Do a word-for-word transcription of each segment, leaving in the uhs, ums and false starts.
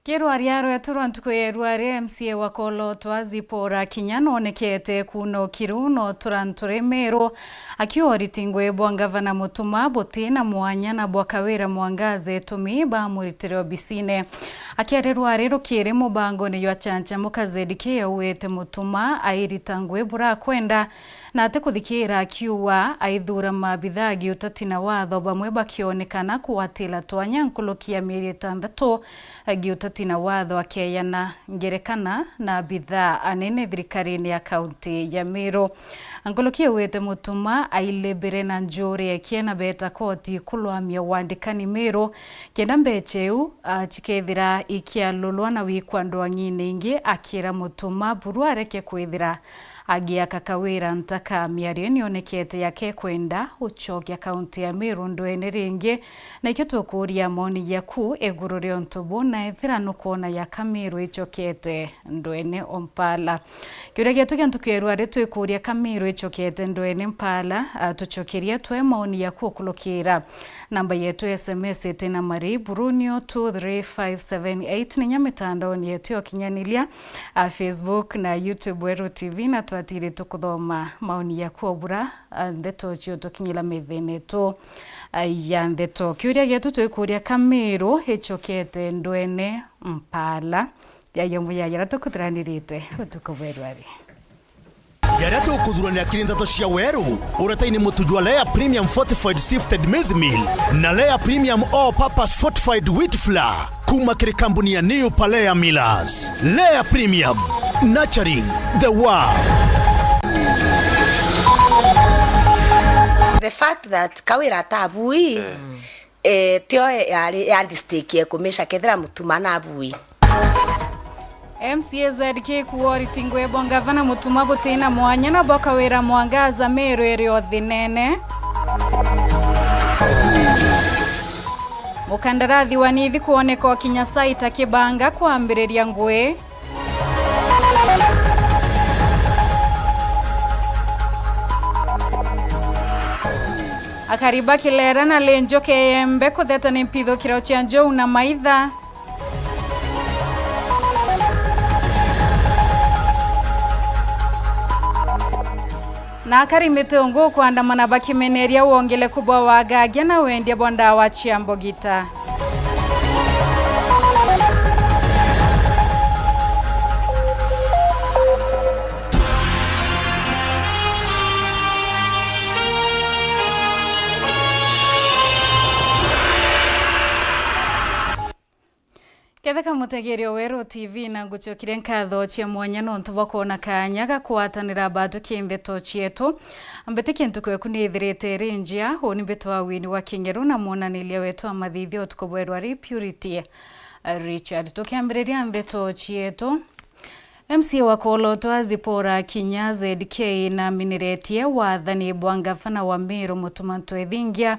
Kirwaria rwetu rwa ntuku ya irwaria, M C A wa Kolotwa Zipporah Kinya noonekete kuuna ukiru no turanture Meru, akiuga uriti ngui bwa ngavana Mutuma buti na mwanya na bwa Kawira Mwangaza itumi bamuritire obisine. Akiaria rwari rukiri mubangone jwa Chanchamuka, Z K augite Mutuma airita ngui burakwenda na atikuthikiira, akiuga aithuura maabithaa giutati na watho, bamwe bakionekana kugwatira twanya nkuruki ya mieri itantatu giutati na watho, akeyana ngerekana na abithaa anene thirikarine ya kaunti ya Meru. Nkuruki augite Mutuma ailibire na njuri ekie na beeta koti kulwamia wandikani Meru, kenda mbecha iu, ah, cikethira ikialulwa na wikwa ndwang'ine ingi, akira Mutuma buru areke kwithira agiaka Kawira ntaka. Miario nionekete yake kwenda gucokia kaunti ya Meru ndwene ringi, na ikio tukuuria maoni jaku iguru ria untu bu, na ethira nukwona ya ka Meru icokete ndwene o mpala. Kiuria gietu gia ntuku ya irwaria, twikuuria ka Meru icokete ndwene mpala? Ah, tucokeria twe maoni jaku ukurukira namba yetu ya S M S iti na mari, buru nio two three five seven eight, ninya mitandaoni yetu ya ukinyaniria, a Facebook na YouTube Weru T V, na twatiri tukuthoma maoni jaku o bura, a, ndeto cio tukinyira methene tu, a, ya ndeto. Kiuria gietu twikuuria ka Meru icokete ndwene mpala? Ya yombo ya yara tukuthiranirite utuku bwa irwari. Jaria tukuthurania kiri ndeto cia Weru, uretaini mutu jwa Lea Premium Fortified Sifted Maize Meal na Lea Premium All Purpose Fortified Wheat Flour kuma kiri kambuni ya New Palea Millers. Lea Premium, nurturing the world. The fact that Kawira atabui, eh, tio yari ya district ekumisha kethira Mutuma nabui. M C A Z K kuuga uriti ngui bwa ngavana Mutuma butina mwanya na bwa Kawira Mwangaza Meru iri o thinene. Mukandarathi wa Nithi kwoneka ukinya site akibanga kwambiriria ngui. Akari ba Kilera na Lenjo Keyembe kutheta ni mpithukiro cia njou na maitha. Na akari Mitungu kwandamana bakimeneria wongeleku bwa wagagia na wendia bwa ndawa cia mbogita. Ketheka mutegeeri o Weru T V, na ngucokeria nkatho cia mwanya nontu bwa kwona kaanya ga kugwatanira batwi ki ndeto cietu. Mbitikia ntuku eku ni ithirite iri njia, uu ni mbitwa wa Winnie wa Kingeru na mwonaniria wetu wa mathithio utuku bwa irwari Purity Richard. Tukiambiriria ndeto cietu, M C A wa Kolotwa Zipporah Kinya Z K naminiretie wathani bwa ngavana wa Meru Mutuma Ntwethingia,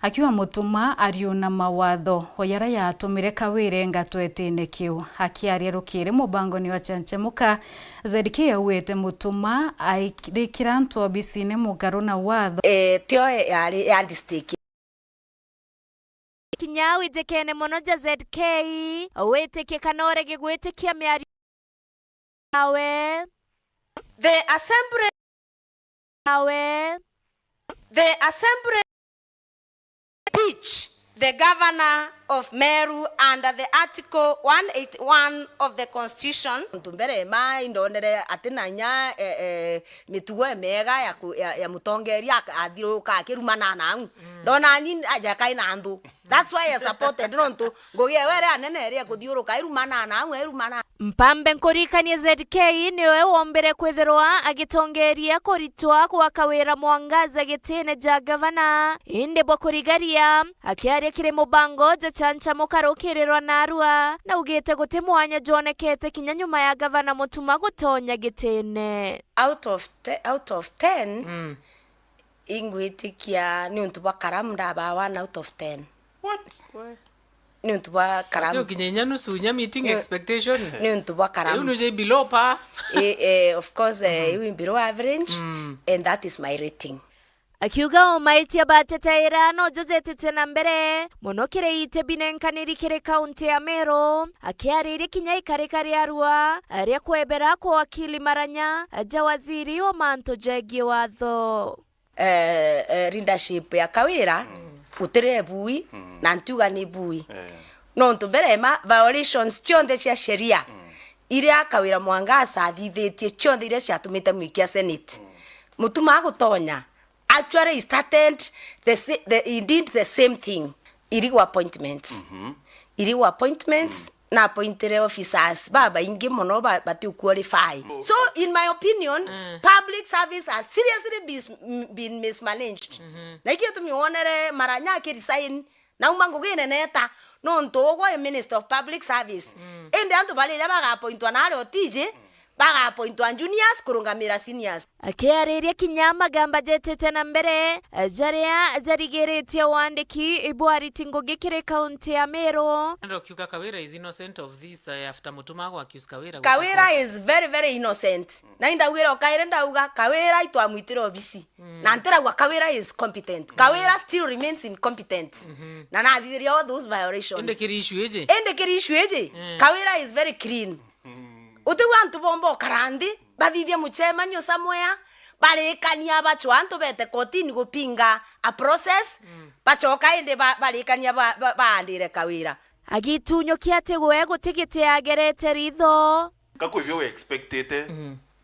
akiuga Mutuma ariuna mawatho o jaria yatumire Kawira engatwe itine kiu. Akiaria rukiri mubangoni wa Chanchamuka, Z K augite Mutuma airikira antu obisine mugaru na watho. Eh, tio yari ya district. Kinya wijikene mono ja Z K, witikie kana urege gwitikia miario yawe. The assembly yawe. The assembly impeach the governor of Meru under the article one eighty-one of the constitution. Ntu mbere ma indonere ati na nya, eh, eh, mitugo imiega ya ku-, ya, ya mutongeria ak-, athiuruka akirumana nau. Mm. Ndona ni aja kai na nthu. That's why I supported, nontu ngugi ewe iri anene iri kuthiuruka, irumana nau, irumana. Mpambe nkurikanie Z K niwe wombire kwithirwa agitongeria kuritwa gwa Kawira Mwangaza gitine ja gavana, indi bwa kurigaria, akiaria kiri mubango ja Chanchamuka rukirirwa narua, naugite guti mwanya jwonekete kinya nyuma ya gavana Mutuma gutonya gitine. Out of te-, out of ten, mm, ingwitikia niuntu bwa karamu ndaba one out of ten. What? Niuntu bwa karamu. Ati ukinya inya nusu, inya meeting expectation. Niuntu bwa karamu. Iu nuje below par. Eh, eh, of course, eh, iu below average, mm, and that is my rating. Akiuga umaitia batetaira no jojetitie na mbere mono kiri iti binenkaniri kiri kaunti ya Meru, akiariria kinya ikarika ria rua ria kwebera kwa wakili Maranya ja waziri wa mantu jegii watho. Eh, eh, leadership ya Kawira gutiri bui, na ntiuga ni bui. Nontu mbere ma violations cionthe cia sheria iria Kawira Mwangaza athithitie, cionthe iria ciatumite mwikia Senate, Mutuma agutonya, actually he started the, sa- the, he did the same thing. Illegal appointments. Illegal appointments, na appointire officers babaingi mono ba- bati qualify. So in my opinion, public service has seriously bis- m- been mismanaged. Na ikio tumi wonere Maranya aki resign, nauma ngugi nene ta, nontu ugwe i Minister of Public Service. Indi antu barija bagaappointwa naari otiji, bagaappointwa juniors kurungamira seniors. Akiariria kinya magamba jetete na mbere, jaria jarigiritie wandiki bwa ariti ngugi kiri kaunti ya Meru. Ndio ukiuga Kawira is innocent of this, uh, after Mutuma ago accuse Kawira Kawira gutaka is very, very innocent. Na indaugira o kairi ndauga Kawira itwamwitire obisi. Na ntirauga Kawira is competent. Kawira still remains incompetent. Na nathithiria all those violations. Indi kiri issue iji? Indi kiri issue iji, Kawira is very clean. Utiu antu bomba ukara nthi, bathithie muchemanio somewhere, barikania bachwa antu bete kotini gupinga a process, bachoka indi ba- barikania ba- ba- baandire Kawira. Agitunyukia ati gwe guti giti agerete ritho. Ka kwi bio we expectite,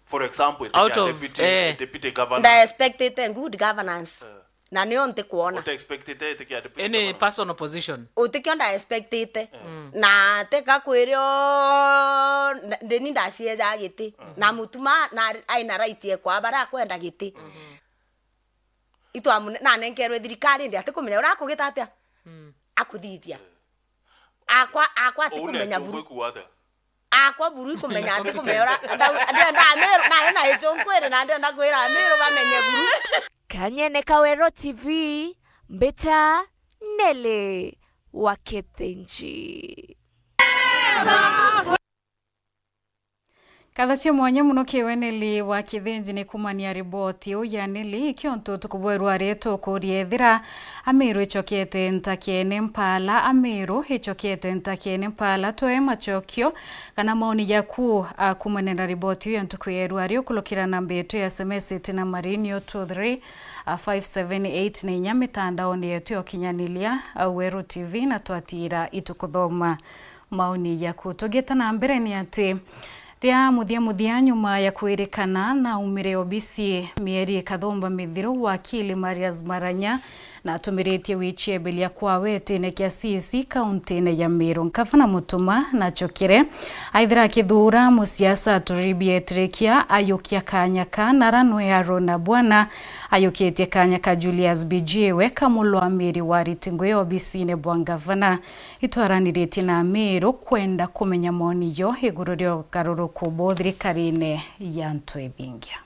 for example, iti kia deputy, eh, deputy governor. Nda expectite good governance. Na nio ntikwona. Uta expectite iti kia deputy governor? Any personal position? Utikio nda expectite. Na teka kwirio, ndini ndacieja giti. Na Mutuma na aina right ekwa bara akwenda giti. Itwamune- nanenkerwe thirikari ndi atikumenya uria akugita atia? Akuthithia. Akwa, akwa atikumenya buru. Akwa buru ikumenya, atikumenya uria ndenda Amiru, nae na ichunkwiri na ndenda kwira Amiru bamenye buru. Kanyene Kawero T V, mbita Nelly wa Kithinji. Nkatho cia mwanya mono kiwe Nelly wa Kithinji ni kumania riboti iu ya Nelly, ikio ntu tukubwerwa ri tukuria ethira Amiru icokete ntakene mpala, Amiru icokete ntakene mpala, twe macokio kana maoni jaku, a, kumania na riboti iu ya ntuku ya irua ri ukulukira namba yetu ya S M S iti na mari ni o two three, a, five seven eight na inya mitandaoni yetu ya ukinyaniria, a, Weru T V na twatira itukuthoma. Maoni jaku. Tugita na mbere ni ati, ria muthia muthia nyuma ya kwirikana na aumire obisi mieri ikathomba mithiru, wakili Marius Maranya na atumiritie wichiebelia kwawe itine kia C C kauntine ya Meru. Ngavana Mutuma na acokire aithira akithuura musiasa Aturibi etirikia ayukia kanya ka nara nwe Aaron Abwana ayukitie kanya ka Julius Bijiwe kamulwamiri wa ariti ngui obisine bwa ngavana. Itwaraniritie na Amiru kwenda kumenya maoni jo iguru ria ugaruruku buu thirikarine ya Ntwithingia.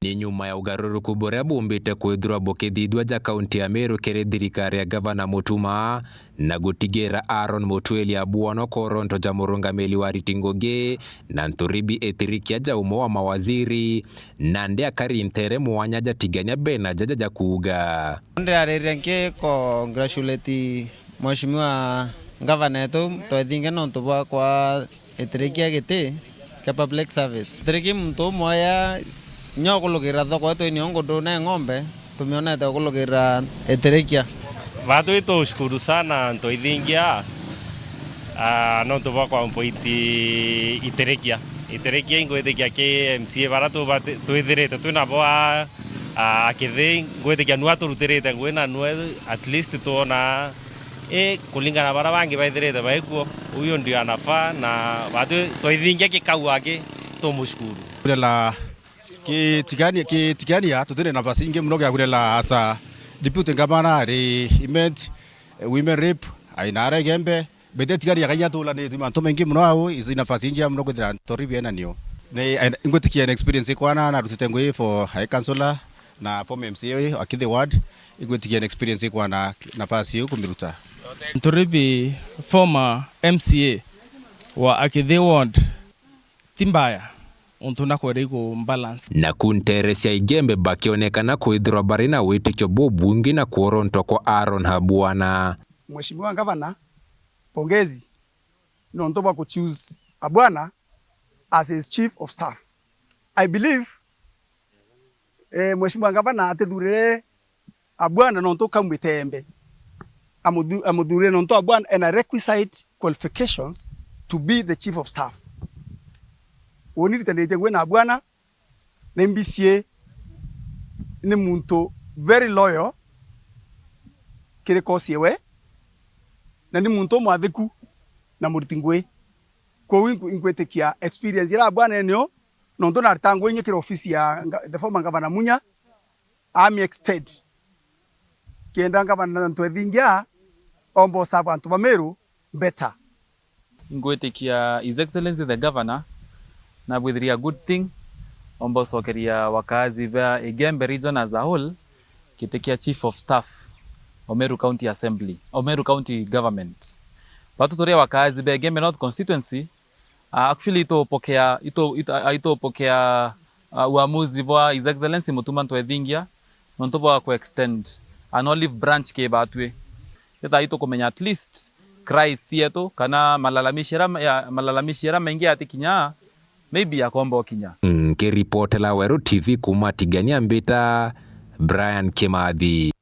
Ni nyuma ya ugaruruku buria bumbite kwithirwa bukithithua ja kaunti ya Meru kiri thirikari ya Gavana Mutuma, na gutigira Aaron Mutwili Abwono koronto ja murungamiri wa ariti ngugi, na Nturibi etirikia ja umwe wa mawaziri, nandi akari ntere mwanya jatigania bena jaja ja kuuga. Ndirariria nki congratulate Mheshimiwa Ngavana etu Ntwithingia nontu bwa kwa itirikia giti kia public service. Itirikia muntu umwe ya nyo ukulukira thoko etu ini o ngundu na ng'ombe, tumionete ukulukira itirikia. Batwi tushukuru sana Ntwithingia, ah, nontu bwa kwa appoint itirikia. Itirikia ingwitikia ki M C A bara tubati-, twithirite twinabo a, a, akithi, ngwitikia nua turutirite ngui na nua at least tuona I, kulingana na bara bangi baithirite baikuo, huyo ndio anafaa, na batwi twaithingia kikau aki tumushukuru. Kurela kitigania, kitigania tutire nafasi ingi muno gia kurela asa deputy ngavana ari Imet, eh, women rep, aina ara Igembe, bete tigania kanya tulanitwe mantu maingi muno au, izi nafasi ingi muno kwithira Nturibi ena nio. Ni, eh, ingwitikia na experience ikwana, narutite ngui for high councillor, na former M C A wa Kithi Ward, ingwitikia na experience ikwana nafasi iu kumiruta. Nturibi, former M C A wa Akithi Ward, ti mbaya. untu nakwere iku balance. Naku nteere cia Igembe bakionekana kwithirwa bari na witikio bubwingi na kworontwa kwa Aaron Abwana. Mheshimiwa Gavana, pongezi nontu bwa ku choose Abwana as his chief of staff. I believe, eh, Mheshimiwa Gavana atithurire Abwana nontu kaumite Embe. Amuthu-, amuthurire nontu Abwana ena requisite qualifications to be the chief of staff. Uni ritanite ngwi na Abwana, ni mbiciie ni muntu very loyal kiri kosi ewe, na ni muntu umwathiku na muriti ngui. Kwou inku-, inkwitikia experience iria Abwana enio, nontu narita ngui ingi kiri ofisi ya nga-, the former governor Munya, ami extend. Kenda ngavana na antu ethingia, omba usaba antu ba Meru better. Ingwitikia His Excellency the Governor nabwithiria good thing, omba ucokeria wakaazi ba Igembe region as a whole, giti kia Chief of Staff o Meru County Assembly, o Meru County Government. Batu turi wakaazi ba Igembe North Constituency, Ah, actually, itupokea, itu-, itu-, ah, itupokea, ah, uamuzi bwa His Excellency Mutuma Ntwethingia, nontu bwa ku extend an olive branch ki batwi. Ethira itukumenya at least cries cietu, kana malalamishi jaria ma-, ya, malalamishi jaria maingi yatikinya, maybe yakomba ukinya. Nkiripotera Weru T V kuuma Tigania, mbita Brian Kimathi.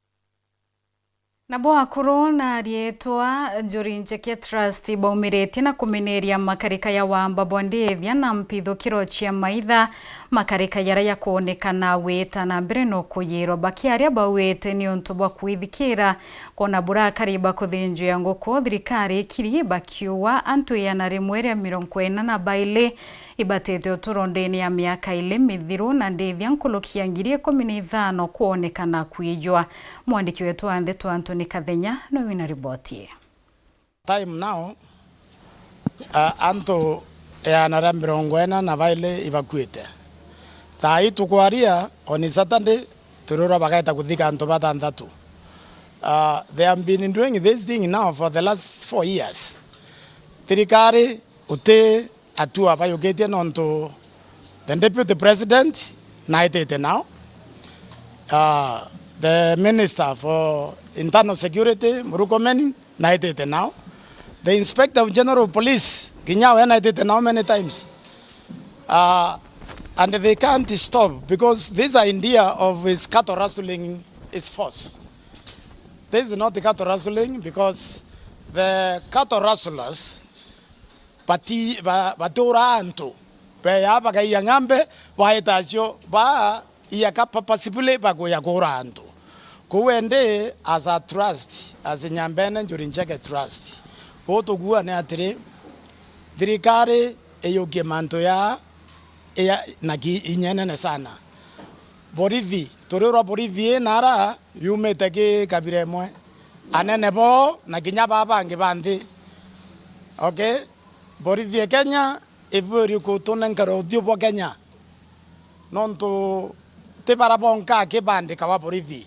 Nabo akuru na ariitwa Njuri Ncheke Trust baumiritie na kumeneria makarika ya wamba bwa ndithia na mpithukiro cia maitha, makarika jaria jakwonekana gwita na mbere no kuyirwa. Bakiaria bauite niuntu bwa kwithikira kwona burakari ba kuthinjwa nguku, thirikari ikiri bakiuga antu igana rimwe ria mirongo ina na baili ibatite uturo ndene ya miaka ili mithiru, na ndithia nkuruki ya ngiri ikumi na ithano kwonekana kwijwa. Mwandiki wetu wa ndeto Anthony Kathenya nowe wina riboti ii. Time now, uh, antu igana ria mirongo ina na baili ibakuite. Thaa ii tukwaria, on Saturday, tururwa bagaita kuthika antu batanthatu. Uh, they have been doing this thing now for the last four years. Thirikari uti atua bayukitie nontu the deputy president naitite now. Uh, the minister for internal security, Murkomen, naitite now. The inspector of general police, kinya we naitite now many times. Uh, and they can't stop because this idea of his cattle rustling is false. This is not cattle rustling because the cattle rustlers bati-, ba-, baturaa antu. Beeyaa bagaiya ng'ambe, baita acio baa iaka purposefully bakuya kuura antu. Kwou endi as a trust, as Nyambene Njuri Ncheke Trust, buu tukuuga ni atiri, thirikari iyukie mantu ya, ya na ki-, inya inene sana. Borithi, turirwa borithi ii nara yumite ki kabira imwe. Anene boo na kinya baa bangi ba nthi. Okay? Borithi e Kenya ibwiri kutunenkera uthiu bwa Kenya. Nontu ti bara bonka aki bandikawa borithi.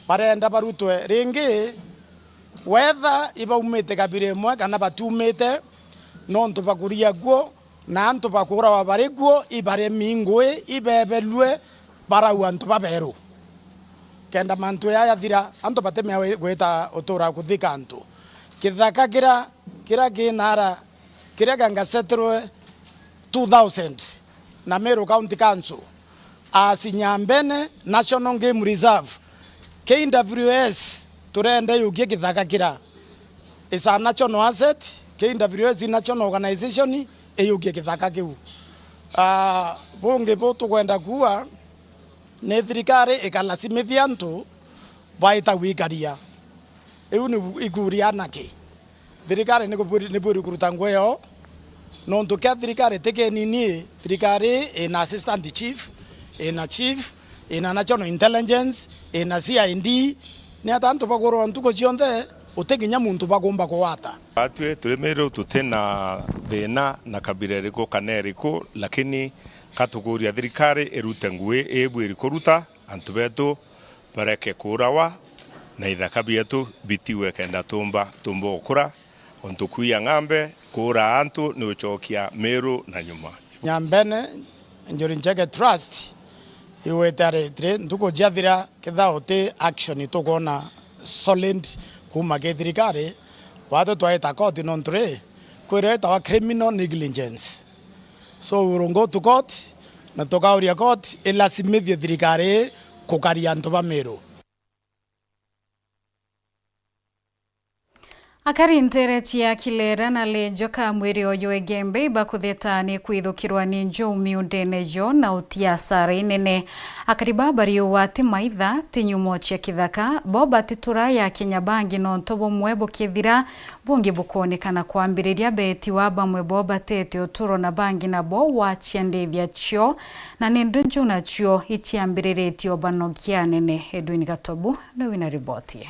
Barenda barutwe ringi, whether ibaumite kabira imwe kana batiumite, nontu bakuria kuo, na antu bakuurawa bari kuo, ibaremi ngui, ibebelue, barau antu baberu. Kenda mantu jaa jathira, antu batimea wi-, gwita utura kuthika antu. Kithaka kira, kira ki nara, kiria kiangasetirwe two thousand na Meru County Council, as Nyambene National Game Reserve, K W S, turenda yukie kithaka kira. Is a national asset, K W S national organization, iyukie kithaka kiu. Ah, bungi bu tukwenda kuuga, ni thirikari ikalasimithia antu baita gwikaria. Iu ni ikuuria anaki. Thirikari ni kubwiri-, ni bwiri kuruta ngugi yoo, nontu kia thirikari ti kinini, thirikari ina assistant chief, ina chief, ina national intelligence, ina C I D. Ni ata antu bakuurwa ntuku cionthe, uti kinya muntu bakumba kugwata? Atwi turi Meru tuti na thina na kabira iriku kana iriku, lakini ka tukuuria thirikari irute ngugi ii bwiri kuruta, antu betu bareke kuurawa, na ithaka bietu bitiwe kenda tumba, tumba gukura, untu kwiya ng'ambe, kuura antu ni ucokia Meru na nyuma. Nyambene Njuri Ncheke Trust igwite ari atiri, ntuku ciathira, kethira uti action tukwona solid kuuma ki thirikari, baatwi twaita court nontu ri, kwira itawa criminal negligence. So we will go to court, na tukauria court ilasimithie thirikari kukaria antu ba Meru. Akari nteere cia Kilera na Lenjoka mwiri uyu Igembe ibakutheta ni kwithukirwa ni njou miundene yo na uti asara inene. Akari baa bari ugwati maitha ti nyumo cia kithaka, bo batitura ya Kenya bangi nontu bumwe bukithira, bungi bukoonekana kwambiriria beetiwa, bamwe bo batete uturo na bangi nabo wacia ndithia cio, na ni ndu njou nacio iciambiriritie ubanokia anene. Edwin Gatobu ni wina riboti ii.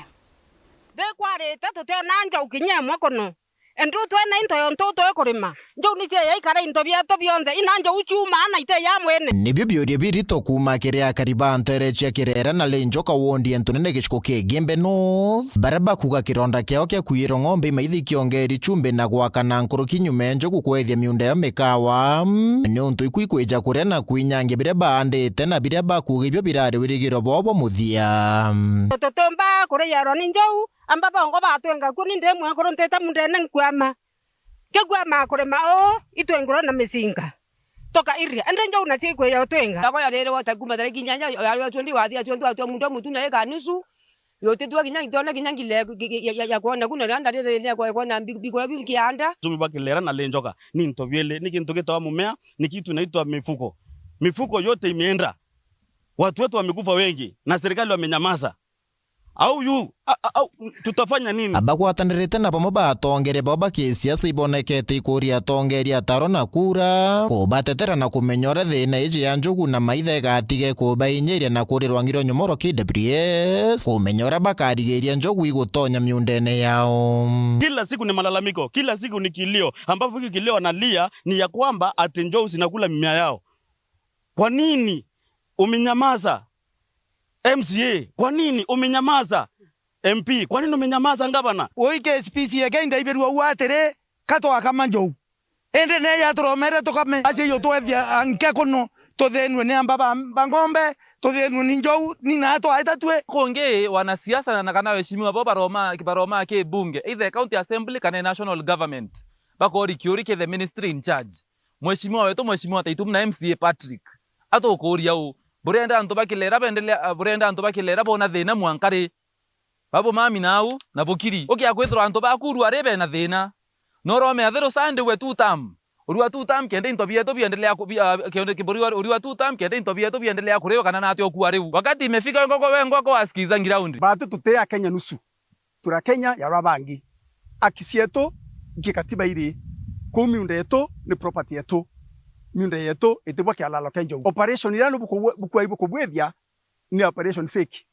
Ndikwarite tutiona njou kinya imwe kuno. Endu twene into yontu tuikurima. Njou nicio yaikara into bietu bionthe. Ina njou ciuma na ite ya mwene. Nibio biuria birito kuuma kiri akari ba nteere cia Kirera na Lenjoka wondi ya Ntunene giciko kia Igembe North, baria bakuga kironda kiao kia kwiyirwa ng'ombe imaitha ikiongeri chumbi na gwakana nkuruki nyuma ya njogu kwethia miunda yao mikawa, niuntu iku ikwija kuria na kwinyangia biria baandite na biria bakuga ibio birari wirigiro bwao bwa muthia. Tutumba kuriarwa ni njou, amba bongo batwenga kuo, ni ndi mwenkuru ntite mundene nkwama. Kigwama kurima uu, itwengurwa na micinga. Toka iria, ende njou na cikweja utwenga. Yako ya riri wota kuma tariki inyanya, ya, ya, ya twenty wathia, twenty watua mundo mutu na eka nusu. Yotitwa kinya itona kinya ngile ya, ya, ya, ya kuona kuna randa riri ya kwa, kwa na mbi-, bikura biu kianda. Uchumi bwa Kilera na Lenjoka ni into biili, ni kintu gitawa mumea, ni kitu inaitwa mifuko. Mifuko yote imeenda. Watu wetu wamekufa wengi, na serikali wamenyamaza. Au yu, a-, a-, au, tutafanya nini? Abagwatanirite na bamwe ba atongeria bao ba kisiasa ibonekete ikuria atongeria ataro na kura, kubatetera na kumenya uria thina iji ya njogu na maitha igatiga ikubainyiria na kurirwa ngiro nyomoro K W S, kumenya uria bakarigiria njogu igutonya miundene yao. Kila siku ni malalamiko, kila siku ni kilio, ambapo hiki kilio wanalia ni ya kwamba ati njogu zinakula mimea yao. Kwa nini umenyamaza? M C A, kwa nini umenyamaza? M P, kwa nini umenyamaza, ngavana? Ui K S P C A ke indaibirua uu atiri, ka twakama njou. Indi ne yaturomere tukame. Acio iyo twethia anke kuno, tuthenue ni amba ba, ba ng'ombe, tuthenue ni njou, ni na twaita twi. Kungi wanasiasa na kana waheshimiwa bo baroma, baroma ki bunge, either county assembly kana national government, bakori kiuri ki the ministry in charge. Mheshimiwa wetu, Mheshimiwa Taitum na M C A Patrick, atukuuria uu, burenda antu ba Kilera bendelea, burenda antu ba Kilera bona thina mwanka ri? Babu mami nau na bukiri. Ukia kwithirwa antu baku urua ri bena thina. Norome athiru Sunday we two term. Urua two term kenda into bietu biendelea ku-, bi-, ah, kende kiburi wa, urua two term kenda into bietu biendelea kuriwa kana nati okua riu. Wakati imefika wengwa kwa, wengwa kwa askiza ground. Batu tuti a Kenya nusu. Turi Akenya ya uria bangi. Aki cietu i kikatiba iri kuu, miunda yetu ni property yetu. Miunda yetu itibwa kialalo kia njou. Operation iria ni buku-, bukwai bukubwithia ni operation fake.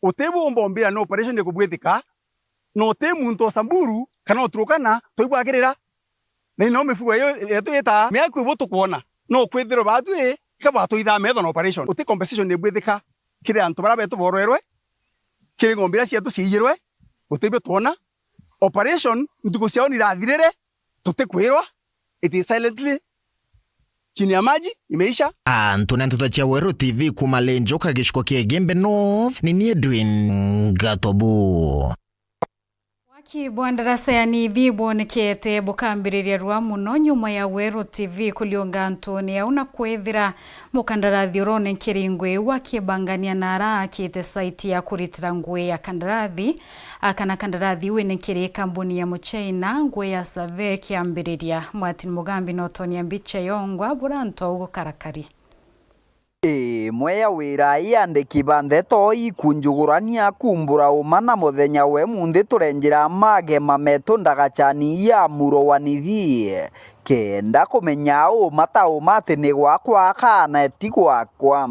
Utibumba umbira ni operation ikubwithika, na uti muntu o Samburu kana o Turkana twaibwagirira. Na ino mifugo iyo yetu itaa miaku ibu tukwona, no kwithirwa baatwi ka batwithaa metho na operation. Uti compensation ibwithika kiri antu baria betu borwerwe, kiri ng'ombe iria cietu ciiyirwe, utibio twona. Operation ntuku ciao nirathirire, tutikwirwa, it is silently chini ya maji, imeisha. Antu na nteto cia Weru T V kuma Lenjoka giciko kia Igembe North, ni ni Edwin Gatobu. Waki bwa ndaraca ya Nithi bwonekete bukambiriria rwa muno nyuma ya Weru T V kuriunga antune au na kwithira mukandarathi uronenkeri ngui iu akibangania na ara akite site ya kuritira ngui ya kandarathi, a, kana kandarathi iu inenkeri kambuni ya Muchaina ngui ya survey kiambiriria. Martin Mugambi notonia mbicha yongwa burantu au gukarakari. Imwe ya wira iandiki ba ndeto ikunjugurania kumbura uma na muthenya we munthi turenjira magema metu ndagachani ya muro wa Nithi, kenda kumenya uma ta uma ati ni gwakwa kana ti gwakwa.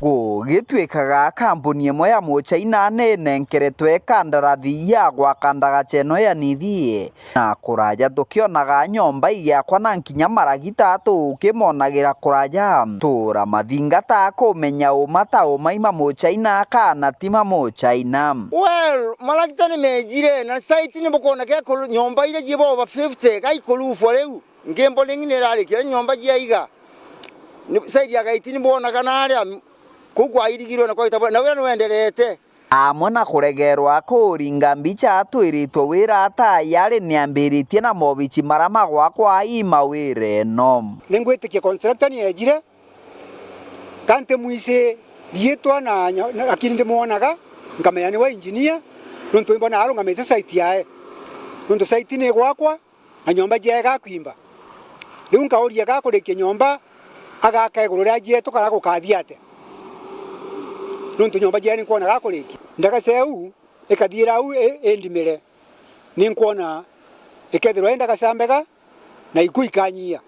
Gugituikaga kambuni imwe ya Muchaina ni inenkeretwe kandarathi ya gwaka ndagacha ino ya Nithi, na kuraja tukionaga nyomba igiakwa na nkinya maragita tukimonagira kuraja. Tura mathingata kumenya uma ta uma ima Muchaina kana ti ma Muchaina. Well, maragita ni mejire na site ni bukwona ke kulu-, nyomba iria ciiba over fifty ga ikurufwa riu. Ngimbo ningi ni irarikia, nyomba jiaiga. Ni, side ya Gaiti ni bwonaga naria, kuu kwairigirwe na kwaita bura, na wira ni wenderete. Amwe na kuregerwa kuringa mbicha atwiritwe wira ata yari niambiritie na mobici mara magwakwa ii mawira eno. Ningwitikia constructor ni ejire, ka ntimwisi riitwa na nya-, na, lakini ndimwonaga, nkamenya niwe engineer, nontu imbona arungamite site yae. Nontu site ni gwakwa, na nyomba jiae gakwimba. Riu nkauria gakurikia nyomba, agaka iguru ria jietu kana gukathia atia? Nontu nyomba jiae ninkwona gakurikia. Ndagaceu ikathiira au i-, indimire. Ninkwona ikethirwa i ndagaca mbega, na iku ikanyia.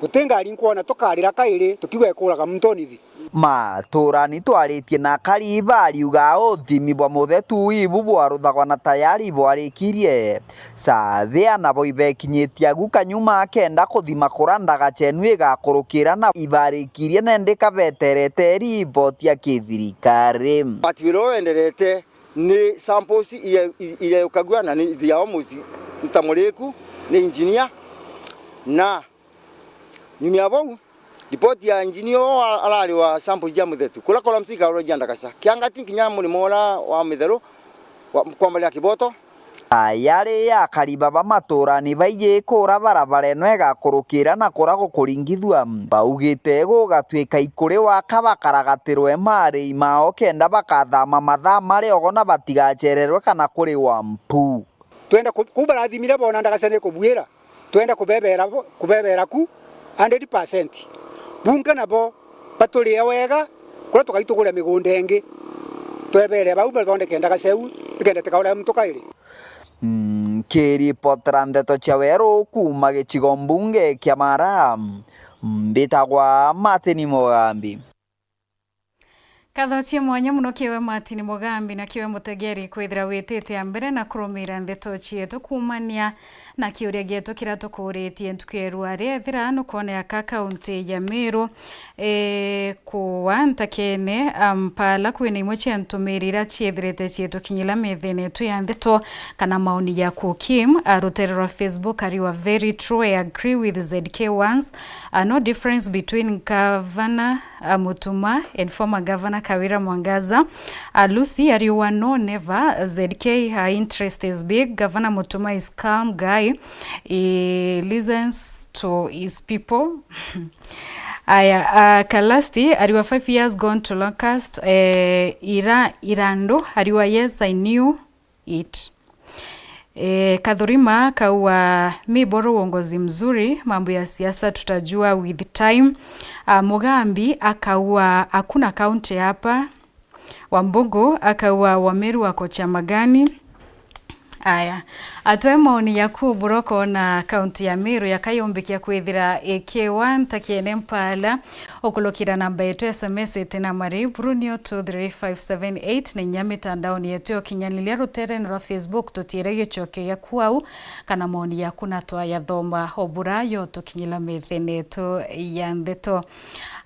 Guti ngari nkwona tukarira kairi tukiuga ikuraga muntu nithi. Maturani twaritie na akari bariuga uthimi bwa muthetu ibu bwaruthagwa na tayari bwarikirie. Savea nabo ibekinyitie agu kanyuma akenda kuthima kura ndagaca enu igakurukira na ibarikirie nandi kabeterete riboti ya kithirikari. Ati wira uyu wenderete ni samples ire-, i-, ireyukagua na ni they are almost ntamuriku ni engineer. Na nyuma ya bau, ripoti ya engineer uyu a-, arari wa samples ja muthetu. Kura kora msika ura ja ndagaca. Kiangati nkinya murimo ura wa mitheru wa, kwambaria kiboto. Ayari akari baba maturani baiji kura barabara ino igakurukira na kura gukuringithua. Baugite gugatwika ikuri waka bakaragatirwe marii mao kenda bakathama mathaa mari ogo na batigachererwe kana kuriwa mpu. Twenda ku-, kuu barathimire boona ndagaca ni kubuira. Twenda kubebera bo-, kubebera ku hundred percent. Bunka nabo baturie wega, kuria tukai tugure migunda ingi. Twebere bau bathondeke ndagaca iu, nikenda tikaurage muntu kairi. Mm, nkiripotera ndeto cia weru kuuma gicigo mbunge kia Mara, mbitagwa Martin Mugambi. Nkatho cia mwanya mono kiwe Martin Mugambi na kiwe mutegeri kwithira witite a mbere na kurumira ndeto cietu kuumania na kiuria gietu kiria tukuritie ntuku ya irua ria ethira nukwoneka kaunti ya Meru. E, kuwa ntakene, a, mpala kwina imwe cia ntumiri iria ciethirite ciitukinyira methene yetu ya ndeto kana maoni ya Kukim, a, rutere rwa Facebook ariwa very true, I agree with Z K once, a, no difference between governor, a, Mutuma and former governor Kawira Mwangaza. A, Lucy ariwa no never, Z K her interest is big, Governor Mutuma is calm guy, he listens to his people. Aya, a, Kalasti ariwa five years gone to Locust, eh, ira, Irandu ariwa yes I knew it. Eh, Kathurima kaua mi bora uongozi mzuri, mambo ya siasa tutajua with time. A, Mugambi akaua hakuna county hapa. Wambugu akaua Wameru wako chama gani? Aya, atwe maoni yaku bura ukona kaunti ya Meru yakayumbikia kwithira ikiwa ntakiene mpala ukulukira namba yetu S M S iti na mari buru nio two three five seven eight na inya mitandaoni yetu ya ukinyaniria ruterene rwa Facebook tutiere gicokio giaku au kana maoni yaku na twayathoma o bura yo tukinyila methene yetu ya ndeto.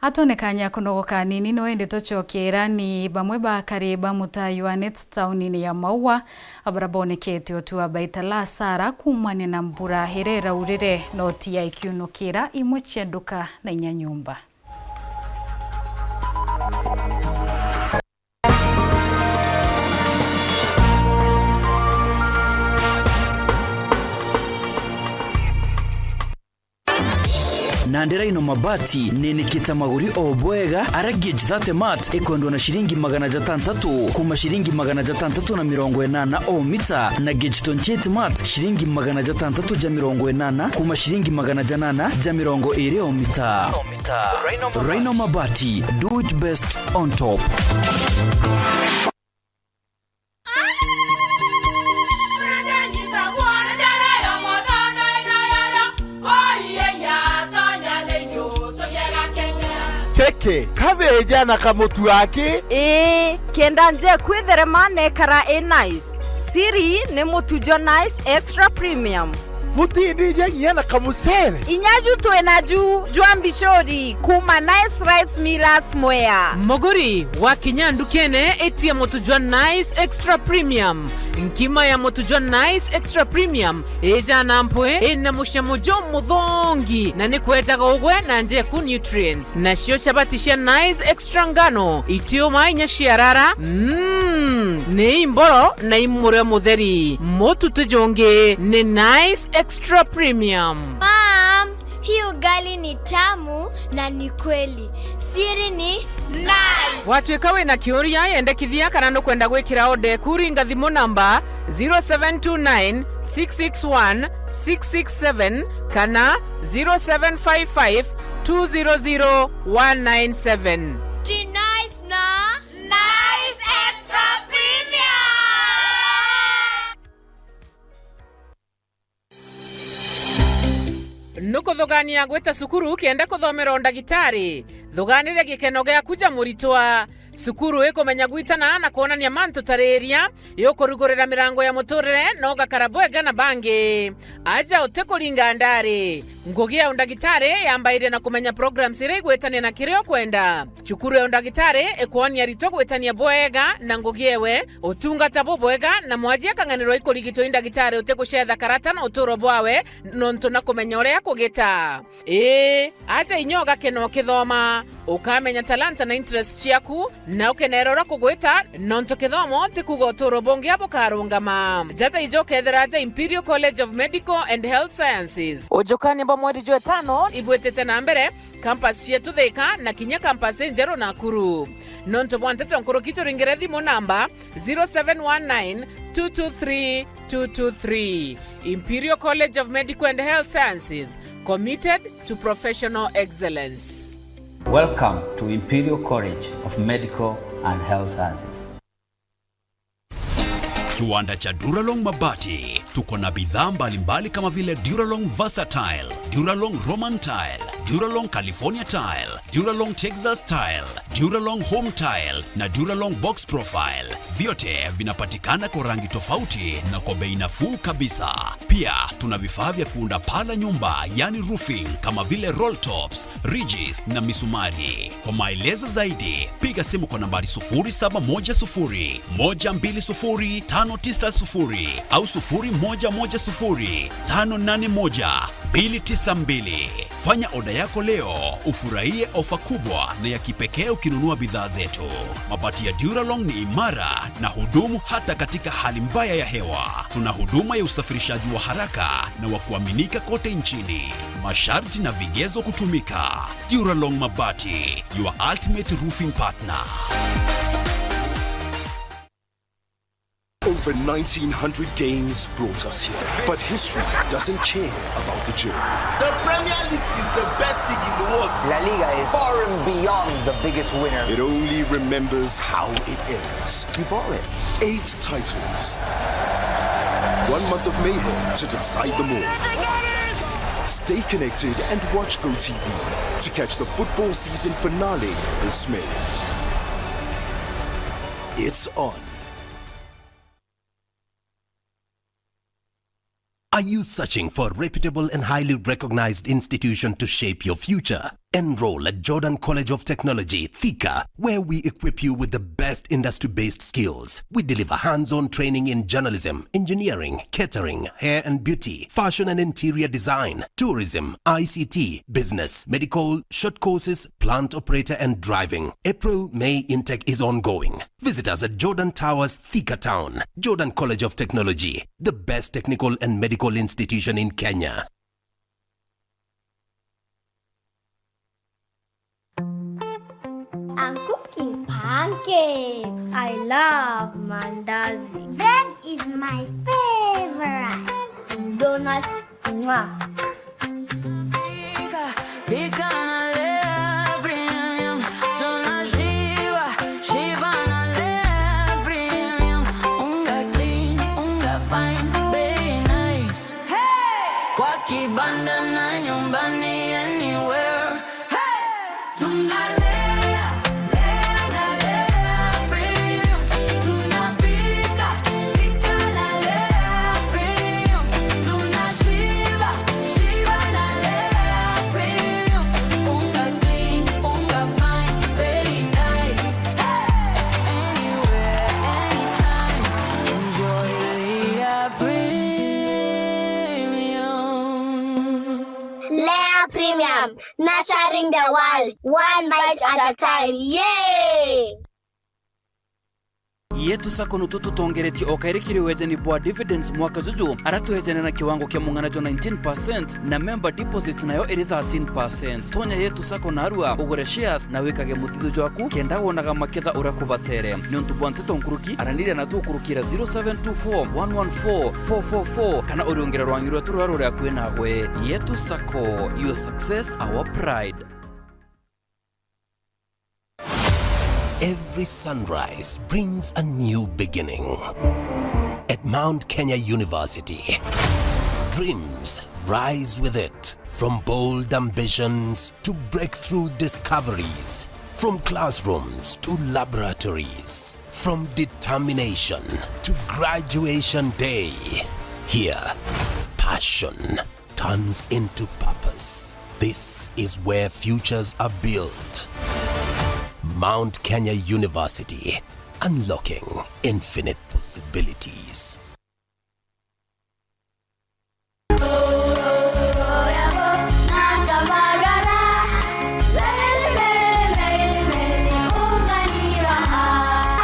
Atone kanya kunogoka nini no indi tucokera ni bamwe ba akari ba mutaa Yohanet taunini ya Maua, abara bonekete uti wa baita la asara kuumania na mbura iria iraurire na utia ikiunukira imwe cia nduka na inya nyumba. Nandi Rhino Mabati ninikite maguri o bwega, ara gauge thirty mat ikwendwa na ciringi magana jatantatu kuma ciringi magana jatantatu na mirongo inana o mita, na gauge twenty-eight mat ciringi magana jatantatu ja mirongo inana kuma ciringi magana janana ja mirongo iri o mita. Rhino Mabati, do it best on top. Keke, kabeja na kamutu aki? Ii, kenda nje kwitherema nekara i nice. Siri ni mutu jwa Nice Extra Premium. Butindije nginya na kamucere. Inya ju twi na ju jwa mbicuri kuuma Nice Rice Millers Mwea. Muguri, wakinya ndukene, itia mutu jwa Nice Extra Premium. Nkima ya mutu jwa Nice Extra Premium ijana mpwi, ina mucamo jumuthongi, na ni kwejaga ugwe na njeku nutrients. Nacio chabati cia Nice Extra ngano, itiuma inya ciarara, mm, ni imboro na imurio mutheri. Mutu ti jungi, ni Nice Extra Premium. Mom, hii ugali ni tamu na ni kweli. Siri ni Nice. Watwika wina kiuria, yendekithia kana nukwenda gwikira order eku, ringa thimu namba zero seven two nine six six one six six seven kana zero seven five five two zero zero one nine seven. Ti Nice na Nice Extra Premium. Nukuthugania gwita cukuru kenda kuthomera undagitari? Thuganire gikeno giaku ja muritwa. Cukuru ikumenya gwitana na kwonania mantu ta riria, yukurugurira mirango ya muturire na ugakara bwega na bangi. Aja utikuringa ndari. Ngugi ya undagitari yambairie na kumenya programs iria igwitania na kiria ukwenda. Cukuru ya undagitari ikwonia aritwa gwitania bwega na ngugi ewe, utungata bubwega, na mwaji akang'anirwa ikurigitwa i ndagitari utigucetha karata na uturo bwawe, nontu na kumenya uria akugita. Ii, aja inya ugakena ukithoma, ukamenya talanta na interest ciaku, na ukenera uria kugwita, nontu kithomo ti kuuga uturo bungi bukarungama. Jata ijo ukethira aja Imperial College of Medical and Health Sciences. Ujukania bwa mweri jwa itano ibwitite na mbere, campus cietu Thika na kinya campus injeru Nakuru. Nontu bwa nteto nkuruki, turingire thimu namba zero seven one nine two two three two two three. Imperial College of Medical and Health Sciences, committed to professional excellence. Welcome to Imperial College of Medical and Health Sciences. Kiwanda cha Duralong Mabati. Tuko na bidhaa mbalimbali kama vile Duralong Versatile, Duralong Roman Tile, Duralong California Tile, Duralong Texas Tile, Duralong Home Tile na Duralong Box Profile. Vyote vinapatikana kwa rangi tofauti na kwa bei nafuu kabisa. Pia tuna vifaa vya kuunda paa la nyumba, yani roofing, kama vile roll tops, ridges na misumari. Kwa maelezo zaidi, piga simu kwa nambari sufuri saba moja sufuri, moja mbili sufuri, tano tisa sufuri au sufuri moja moja sufuri, tano nane moja, mbili tisa mbili. Fanya oda yako leo, ufurahie ofa kubwa na ya kipekee ukinunua bidhaa zetu. Mabati ya Duralong ni imara na hudumu hata katika hali mbaya ya hewa. Tuna huduma ya usafirishaji wa haraka na wa kuaminika kote nchini. Masharti na vigezo kutumika. Duralong Mabati, your ultimate roofing partner. Over nineteen hundred games brought us here, but history doesn't care about the journey. The Premier League is the best league in the world. La Liga is far and beyond the biggest winner. It only remembers how it ends. You bought it. Eight titles. One month of mayhem to decide them all. Stay connected and watch GoTV to catch the football season finale this May. It's on. Are you searching for a reputable and highly recognized institution to shape your future? Enroll at Jordan College of Technology, Thika, where we equip you with the best industry-based skills. We deliver hands-on training in journalism, engineering, catering, hair and beauty, fashion and interior design, tourism, I C T, business, medical, short courses, plant operator and driving. April, May intake is ongoing. Visit us at Jordan Towers, Thika Town. Jordan College of Technology, the best technical and medical institution in Kenya. I'm cooking pancakes. I love mandazi. Bread is my favorite. Donuts. Mwah. Pika, pika na Lea Premium. Tunashiba, shiba na Lea Premium. Unga clean, unga fine, bei nice. Hey! Kwa kibanda na nyumbani, anywhere. Hey! Tunalea, lea na Lea Premium. Tunapika, pika na Lea Premium. Tunashiba, Nurturing the world, one bite at a time. Yay! Yetu Sacco nutu tutongeretie o kairi kiri wejani bwa dividends mwaka juju, ara twejane na kiwango kia mung'ana jwa nineteen percent na member deposit nayo iri thirteen percent. Tonya Yetu Sacco narua, ugure shares na wikage muthithu jwaku, kenda wonaga maketha uria kubatere. Niuntu bwa nteto nkuruki, araniria na tukurukira zero seven two four one one four four four four kana uriungire rwangi rwetu ruria ruri akui nawe. Yetu Sacco, your success, our pride. Every sunrise brings a new beginning. At Mount Kenya University, dreams rise with it. From bold ambitions to breakthrough discoveries, from classrooms to laboratories, from determination to graduation day. Here, passion turns into purpose. This is where futures are built. Mount Kenya University, unlocking infinite possibilities.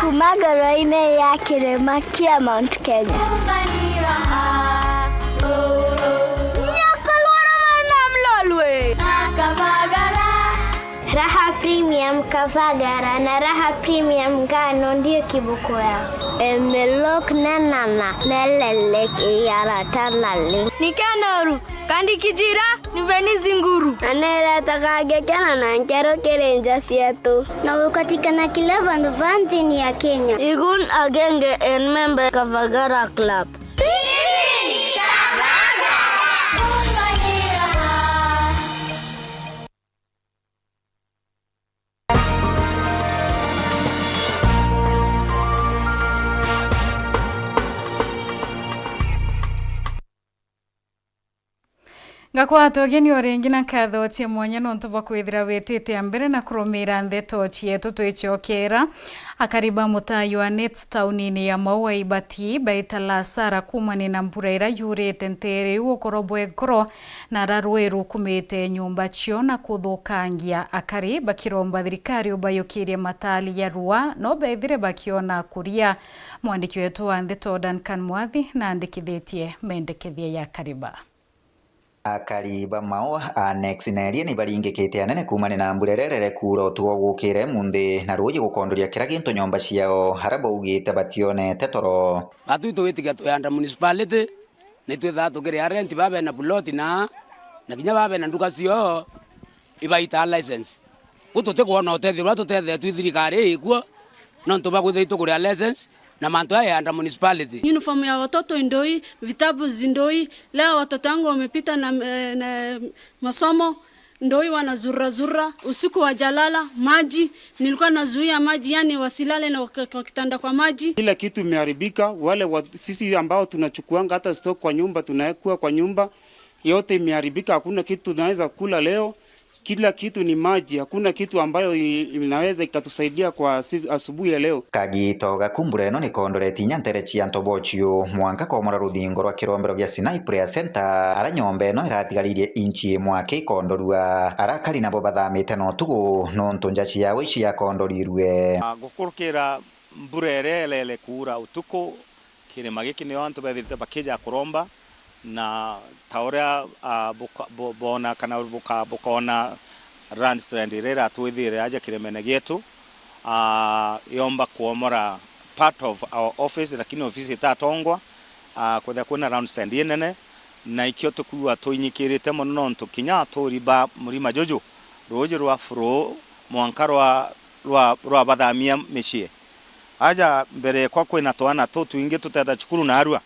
Kuma ngoro-inĩ ya kĩrĩma kĩa Mount Kenya. Nyakorwa na mwana mlolwe. Raha Premium Kavagara na Raha Premium Ngano ndio kiboko yao. Emelok nenana nelelek iyara tanale. Nikenoru, kandi kijira, niveni zinguru. Aneleta kagekena na nkero kiri nja cietu. Na ukatikana kila vandu va nthini ya Kenya. Igun agenge en member Kavagara Club. Ngakwata ugeni o ringi na nkatho cia mwanya nontu bwa kwithira witite a mbere na kurumira ndeto cietu. Twicokera, akari ba mutaa Yoanets taunini ya Maua Ibati baita lasara kumania na mbura iria yurite nteere iu ukoro bwa nkoro na ara rui rukumite nyomba cio na kuthukangia. Akari bakiromba thirikari ubayukirie mataali ya rua no bethire bakiona kuria. Mwandiki wetu wa ndeto Duncan Mwathi naandikithitie mendekethia ya akari ba. Akari ba Maua, Annex na Erie nibaringikite anene kumania na mbura irerere kuura utuku gukire munthi na ruuji gukondoria kira gintu nyomba ciao, ara baugite bationete toro. Batwi twitikia twi under municipality, ni twithaa tukiria rent ba bena plot na, na kinya ba bena nduka cio ibaitaa license. Ku tutikwona utethio buria tutethetwe i thirikari ikuo, nontu bwa kwithirwa itukuria license na mantu jaya under municipality. Uniform ya watoto indoi, vitabu zindoi. Leo watoto wangu wamepita na, eh, na masomo, ndoi wanazurura zurura. Usiku wajalala, maji, nilikuwa nazuia maji, yani wasilale na kwa, kwa kitanda kwa maji. Kila kitu imeharibika. Wale wa, sisi ambao tunachukuanga hata stock kwa nyumba, tunawekwa kwa nyumba, yote imeharibika, hakuna kitu tunaweza kula leo. Kila kitu ni maji, hakuna kitu ambayo i-, inaweza ikatusaidia kwa asi-, asubuhi ya leo. Kagito gaku mbura ino nikondoreti inya ntere cia ntobochiu, mwanka komora ruthingo rwa kirombero gia Sinai Prayer Center, ara nyomba ino iratigaririe inchi imwe aki ikondorua. Arakari nabo bathamite na utuku, nontu njachi yao ici yakondorirue. Ah, gukurukira mbura iria irerere kuura utuku, kirima giki nio antu bethirite bakija kuromba, na ta uria, ah, buka-, bu-, boona kana buka-, bukoona landslide iria iratwithire aja kirimene gietu, ah, yomba kuomora part of our office, lakini ofisi itatongwa, ah, kwethira kwina landslide inene, na ikio tukwigua twinyikirite mono, nontu kinya aturi ba murima juju, ruuji rwa flow mwanka rwa, rwa, rwabathamia micii. Aja mbere yakwa kwina twana tutwingi tuteta cukuru narua,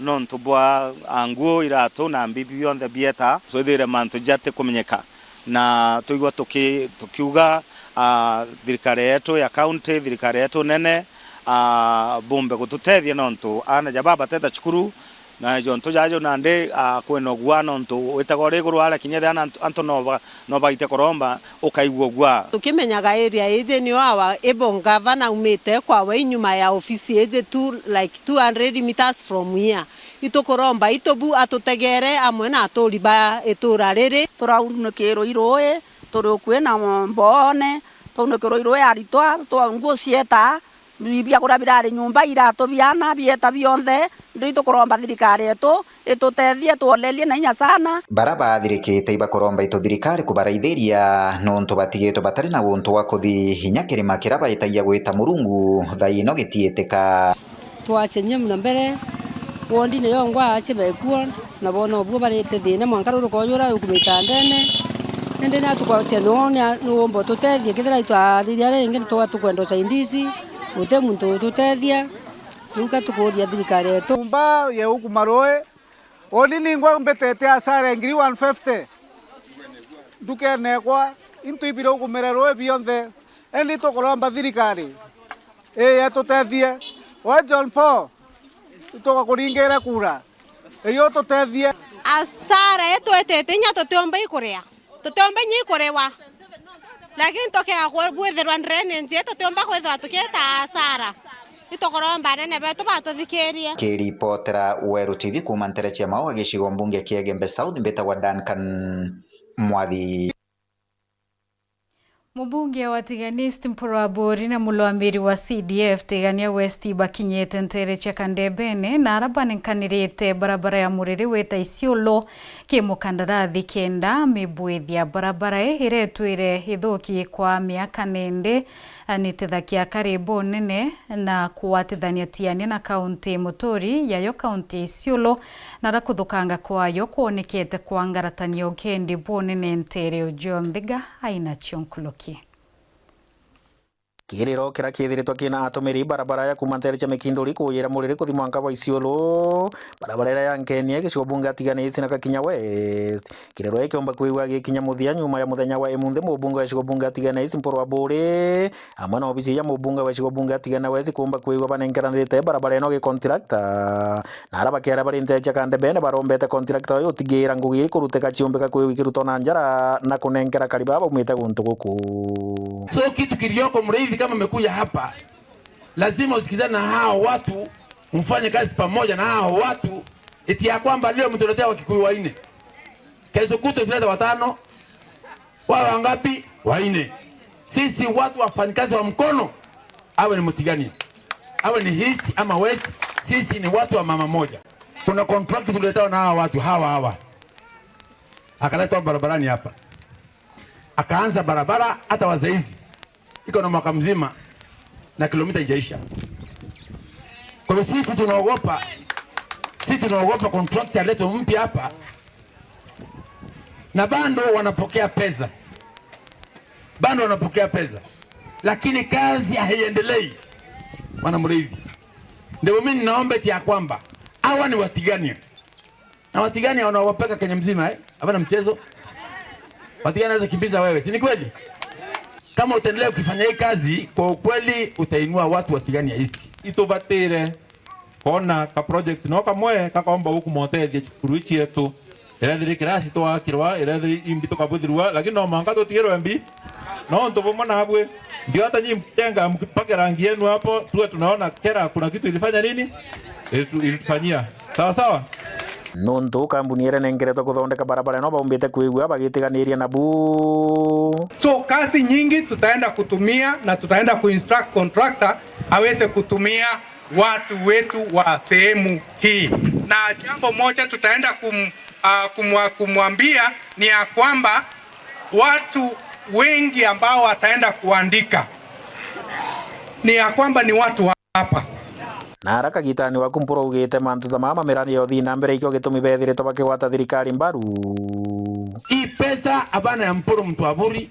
nontu bwa, a, nguo, iratu na mbibi bionthe bieta, twithire mantu jatikumenyeka. Na twigua tuki-, tukiuga, a, thirikari yetu ya county, thirikari yetu nene, a, bumbe gututethia, nontu aana ja baba bateta cukuru, Na jontu jajo nandi, ah, kwina ugua nontu witaga uri iguru aria kinya ethira antu, antu no ba-, no baite kuromba, ukaigua ugua. Tukimenyaga area iji niyo our able governor aumite kwawe inyuma ya ofisi iji tu, like two hundred meters from here. Itukuromba itubu atutegere amwe na aturi ba itura riri. Turaunikirwe i ruui, turi ukui na mboone, twaunikirwe i ruui aritwa, twa nguo cieta, bi-, biakuria birari nyumba, iratu biana, bieta bionthe. Ndi tukuromba thirikari yetu itutethie, twolerie na inya sana. Bara baathirikite ibakuromba itu thirikari kubaraithiria nontu batigitwe batari na guntu gwa kuthi inya kirima kiria baitagia gwita Murungu thaa ino gitiitika. Twachenyia muna mbere, wondine yongwa ache bekuo, na boona ubuo barite thina mwanka ruru koyura ukumita ndene. Indi ni atukwachia no ni a-, ni womba ututethie, kethira itwariria ringi ni tuga tukwenda usaidizi, guti muntu ututethia. Riu ka tukuuria thirikari yetu. Nyumba ya ukuma ruui, uni ningwa mbitite asara ngiri one fifty ndukene ekwa, into ibire ukumira ruui bionthe, indi tukuromba thirikari ii yetutethie. We John Paul, itugakuringira kura, iyo tutethie. Asara itwitite inya tutiumba ikuria. Tutiumba inya ikuriwa. Lakini tukea ku-, kwithirwa drainage, tutiumba kwithirwa tukiita asara. Itukuromba anene betu batuthikirie. Kiripotera Weru T V kuuma ntere cia Maua, gicigo mbunge kia Igembe South, mbitagwa Duncan Mwathi. Mubunge wa Tigania East Mpuru Aburi na mulwambiri wa C D F Tigania West bakinyite ntere cia Kandebene, na ara banenkanirite barabara ya Muriri wita Isiolo ki mukandarathi kenda amibwithia. Barabara ii iretwire ithuki kwa miaka nindi, ni tethakia karibu nene na kuwatithania Tigania na kaunti muturi yayo kaunti ya Isiolo, na ara kuthukanga kwayo kwonekete kwa ngaratania ukendi bunene ntere uju. Nthiga aina cio nkuruki. Kiriro kiria kiithiritwe kina atumiri barabara ya kuuma ntere cia Mikinduri kuyira Muriri kuthi mwanka bwa Isiolo, barabara iria ya Nkenia, gicigo bunge Tigania East na Kakinya West. Kiriro giki kiumba kwigua gikinya muthia nyuma ya muthenya wa imunthi mubunge wa gicigo bunge Tigania East Mpuru Aburi, amwe na obisi ya mubunge wa gicigo bunge Tigania West kuumba kwigua banenkeranirite barabara ino gi contractor. Na ara bakiaria bari ntere cia Kandebene barombete contractor uyu utigira ngugi ii kuruteka ciumbika kwi wiki ruto na njara na kunenkera kariba baumite guntu guku. So kitu kilioko Muriithi, kama mmekuja hapa, lazima usikizane na hao watu, mfanye kazi pamoja na hao watu, eti ya kwamba leo mtuletea Wakikuyu wanne, kesho kutwa silete watano, wawe wangapi? Wanne. Sisi watu wafanyikazi wa mkono, awe ni Mtigania, awe ni East ama West, sisi ni watu wa mama moja. Kuna contract tuliletewa na hawa watu hawa hawa, akaletwa barabarani hapa, akaanza barabara hata wa saizi iko na mwaka mzima na kilomita ijaisha. Kwa hivyo sisi tunaogopa, sisi tunaogopa contractor aletwe mpya hapa, na bado wanapokea pesa, bado wanapokea pesa, lakini kazi haiendelei. Bwana Muriithi, ndio mimi ninaomba eti ya kwamba hawa ni Watigania, na Watigania wanaogopeka Kenya mzima, eh? Hapana mchezo. Watigania anaweza kimbiza wewe, si ni kweli? Kama utaendelea ukifanya hii kazi, kwa ukweli utainua watu wa Tigania East. Itubatire kwona ka project no kamwe kakomba gukumotethia cukuru ici yetu. Irethiri kirasi twakirwa, irethiri imbi tukabuthirwa, lakini no mwanka tutigirwe mbi. No ntu bumwe nabwe. Ndio hata nyinyi mkijenga, mpake rangi yenu hapo, tuwe tunaona kera kuna kitu ilifanya nini? Ilitu-, ilitufanyia. Sawa sawa? Nontu kambuni iria nengeretwe kuthondeka barabara ino baumbite kwigua bagitiganiria nabu. So, kazi nyingi tutaenda kutumia na tutaenda kuinstruct contractor aweze kutumia watu wetu wa sehemu hii. Na jambo moja tutaenda kum-, ah, kumwa-, kumwambia ni ya kwamba watu wengi ambao wataenda kuandika ni ya kwamba ni watu wa hapa. Na ara kagitani waku Mpuru augite mantu ta mama mirani ya uthii na mbere ikio gitumi bethiritwe bakigwata thirikari mbaru. Hii pesa hapana ya Mpuru mtu wa Buri.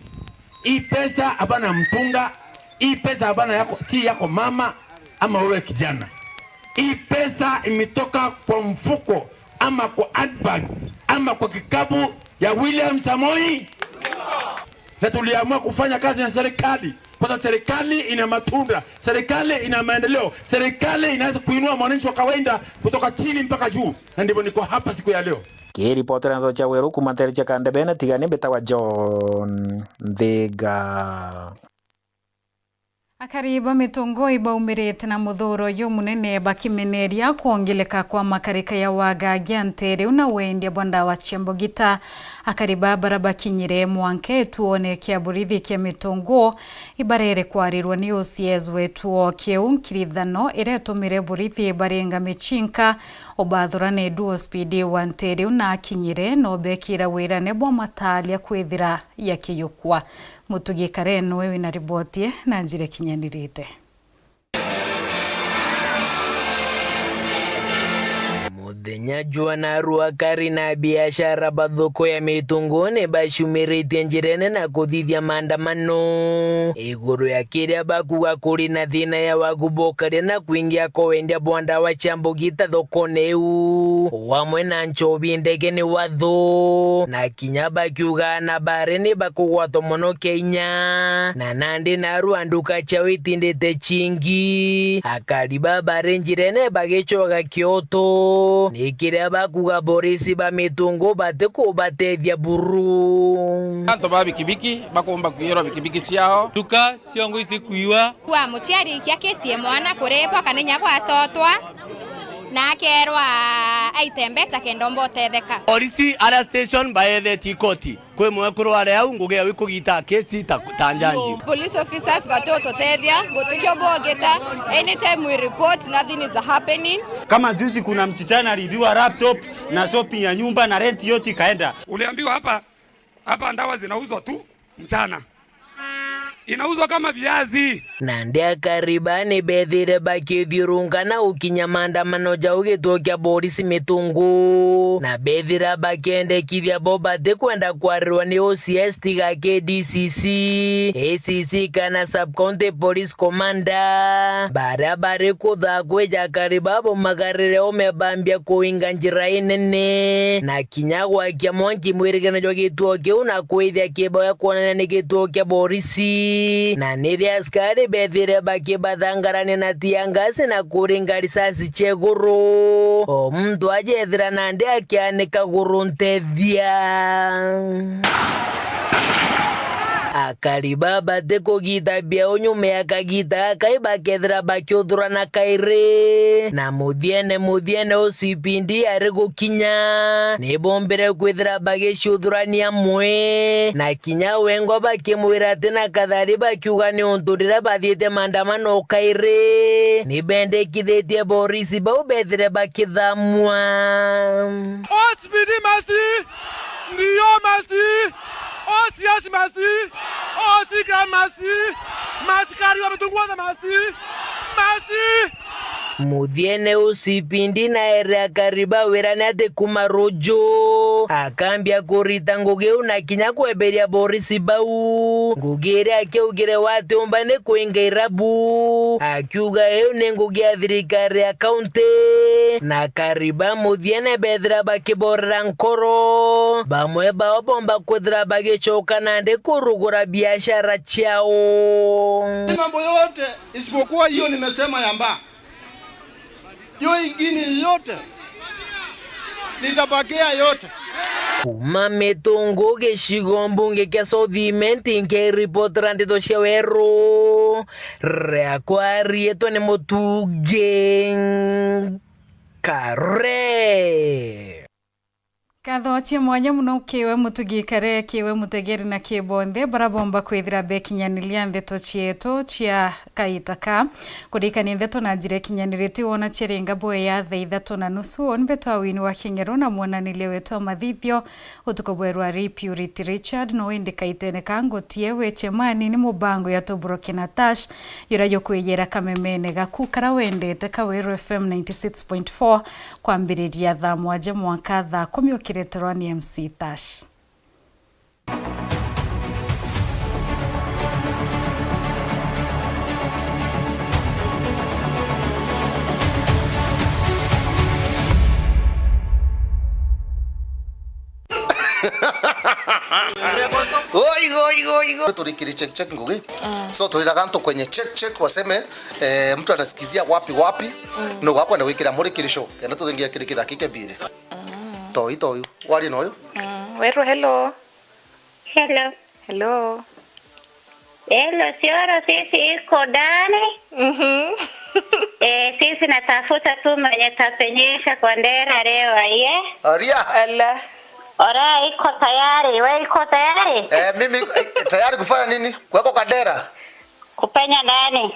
Hii pesa hapana ya mtunga. Hii pesa hapana yako, si yako mama ama wewe kijana. Hii pesa imetoka kwa mfuko ama kwa handbag ama kwa kikapu ya William Samoei. Na tuliamua kufanya kazi na serikali Kwa sababu serikali ina matunda, serikali ina maendeleo, serikali inaweza kuinua mwananchi wa kawaida kutoka chini mpaka juu, na ndivyo niko hapa siku ya leo. Kiripotera ndeto cia Weru kuuma nteere cia Kandebene, tigani mbitagwa John Nthiga. Akari ba Mitunguu ibaumirite na muthuuro jumunene bakimeneria kwongeleka kwa makarika ya wagagia nteere iu na wendia bwa ndawa cia mbugita. Akari baa bara bakinyire mwanka gituone kia borithi kia Mitunguu ibarere kwarirwa ni O C S wa gituo kiu. Nkirithano iria itumire borithi baringa micinka, ubathura ni Duo Speed wa nteere iu na akinyire na ubekira wirane bwa mataaria kwithira yakiyukua. Mutugi Karen niwe wina riboti na njira ikinyanirite. Muthenya jwa narua, akari na biashara ba thoko ya Mitunguu ni bacumiritie njirene na kuthithia maandamano iguru ya kiria bakuga kuri na thina ya wagu bokaria na kwingia kwa wendia bwa ndawa cia mbugita thokone iu, wamwe na nchobi ndege ni wathu, na kinya bakiuga na bare ni bakugwatwa mono Kenya, na nandi narua nduka ciao itindite cingi. Akari baa bari njirene bagicoga kioto, ni kiria bakuga borisi ba Mitunguu batikubatethia buru. Antu ba bikibiki bakumba kwiyirwa bikibiki ciao. Nduka ciongo icikuiwa. Kwa muciari ikia kesi e mwana kuripwa kana inya gwacotwa, na akerwa aite mbeca kenda omba utetheka. Polisi aria station baethetie ikoti. Kwi mwekuru aria au ngugi yao ikugita kesi ta, ta njanji. Police officers bati ututethia, gutikio bogita. Anytime we report, nothing is happening. Kama juzi kuna msichana aliibiwa laptop na shopping ya nyumba na rent yote ikaenda. Uliambiwa hapa, hapa ndawa zinauzwa tu mchana. Inauzwa kama viazi. Nandi akari baa ni bethire bakithiurunka na ukinya maandamano jau gituo kia borisi Mitunguu, na bethira bakiendekithia bo batikwenda kwarirwa ni O C S tiga K D C C, A C C kana Sub County Police Commander. Baria bari kuthaa kwija akari babo magarire ume bambia kuinga njira inene, na kinya gwakia mwanki mwirigano jwa gituo kiu na kwithia kibao gia kwonania ni gituo kia borisi, na niria askari bethire bakibathangarania na tear gas na kuringa risasi cia iguru, o muntu aja ethira nandi akianika guru ntethia. Akari baa batikugita biao nyuma ya kagita gaka ibakethira bakiuthurana kairi, na muthiene muthiene ucio ipindi ari gukinya, nibombire kwithira bagiciuthurania amwe, na kinya wengwa bakimwira ati na kathari bakiuga ni untu riria bathiite maandamano kairi, nibendekithitie borisi bau bethire bakithamua. O C P D must, D O must, O C S must, O C K must, maskari wa Mitunguu must, must. Muthiene ucio ipindi na ere akari ba wirane ati kuma ruju akambia kurita ngugi iu na kinya kweberia borisi bau. Ngugi iria akiaugire watiumba ni kuinga irabu, akiuga iu ni ngugi ya thirikari ya kaunti, na akari ba muthiene bethira bakiborera nkoro. Bamwe bao bomba kwithira bagicoka nandi kurugura biashara ciao. Ni mambo yote isipokuwa hiyo nimesema ya mbaa. Hiyo ingine yote nitapakia yote. Kuma Mitunguu gicigo mbunge kia South Imenti, nkiripotera ndeto cia weru, riakwa riitwa ni Mutugi Kare. Nkatho cia mwanya mono kiwe Mutugi Kare, kiwe mutegeri na ki bonthe bara bomba kwithira bekinyaniria ndeto cietu cia kaita ka. Kurikania ndeto na njira ikinyanirite wona ciaringa bwe ya thaa ithatu na nusu, o ni mbetwa Wini wa King'ero na mwonaniria wetu wa mathithio utuku bwerwa ri Purity Richard, no indi kaitene ka ngutie we Chemani ni mubango ya Tuburo Kinatash, yura yukwiyira kamemene gaku kara wendete ka Weru F M ninety six point four. Kwambiriria thaa mwanja mwanka thaa kumi ukireterwa ni M C Tash. Oi, oi, oi, oi. Turikiri check check ngugi. So turiraga antu kwenye check check waseme, eh, mtu anasikizia wapi wapi. No wakwenda gwikira murikirisho. Kenda tuthingia kiri kithaki kia mbiri. Toi toi. Wari noyo. Mm, weru, hello. Hello. Hello. Hello, Cioro, sisi iko ndani. Mhm. Eh, sisi natafuta tu mwenye tapenyesha kwa ndera leo, aye. Aria. Ala. Ora iko tayari, we iko tayari? Eh, mimi, eh, tayari kufanya nini? Kuweko kandera? Kupenya ndani.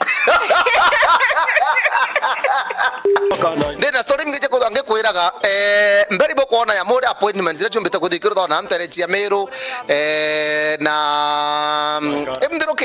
Ndina story mingi cia kuthanga kwiraga, eh, mbere bo kuona ya muri appointments iria ciumbite kuthikirwa thona ntere cia Meru, eh, na, mm, imthiruki